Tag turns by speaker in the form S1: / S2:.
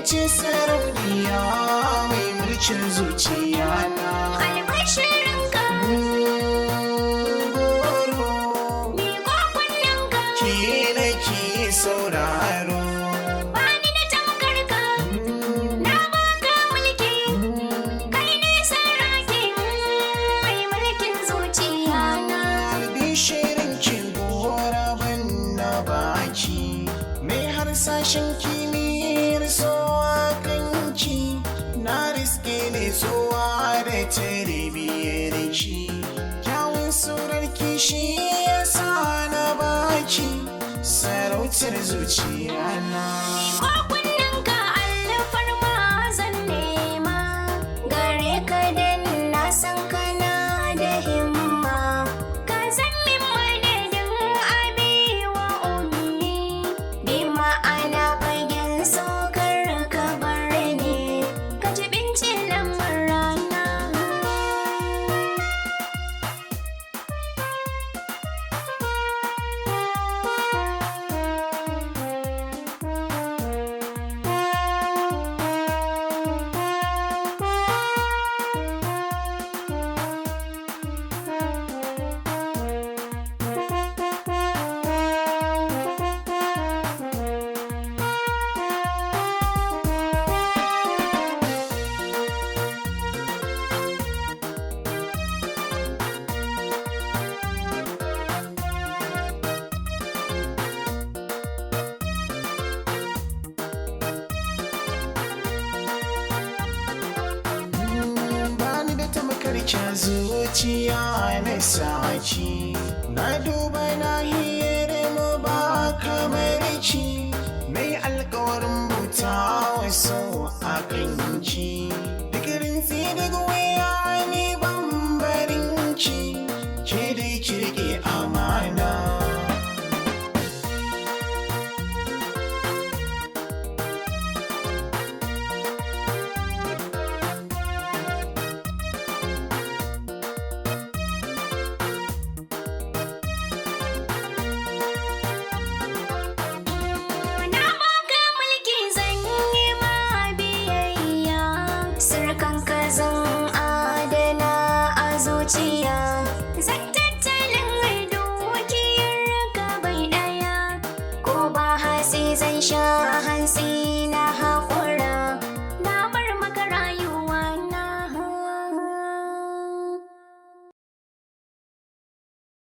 S1: ce sarauniya mai mulkin zuciya na.
S2: Albashirinka.
S1: Goro.
S2: Miƙo kunnenka.
S1: Ke nake sauraro.
S2: Bani da tamkarka. Na baka mulki. Kai ne saraki mai mulkin zuciya na.
S1: Albishirin ki gora ban na baki, mai harsashen kimiyyar so a kanki, na riske ne tsowa da tarbiyyar ki, kyawun surar ki shi ya sa na baki sarautar zuciya na.
S2: Miƙo kunnenka, alfarma zan nema gare ka, dan na san kana da himma. Ka zan min madadin abi wa ummi, bi ma'ana fagen saukar ka bar ni, ka jibinci lamurana.
S1: Bani da tamkar kya zuciya na saki, na duba nahiyar mu ba kamar ki, mai alkawarin bauta wasu a kanki, duk rintsi duk wuya ni ban barin ki, ke dai ki rike amana.
S2: Na baka mulki, zan yi ma biyayya, sirkanka zan adana a zuciya. Zan tattalin dukiyar ka bai ɗaya, ko ba hatsi zan sha.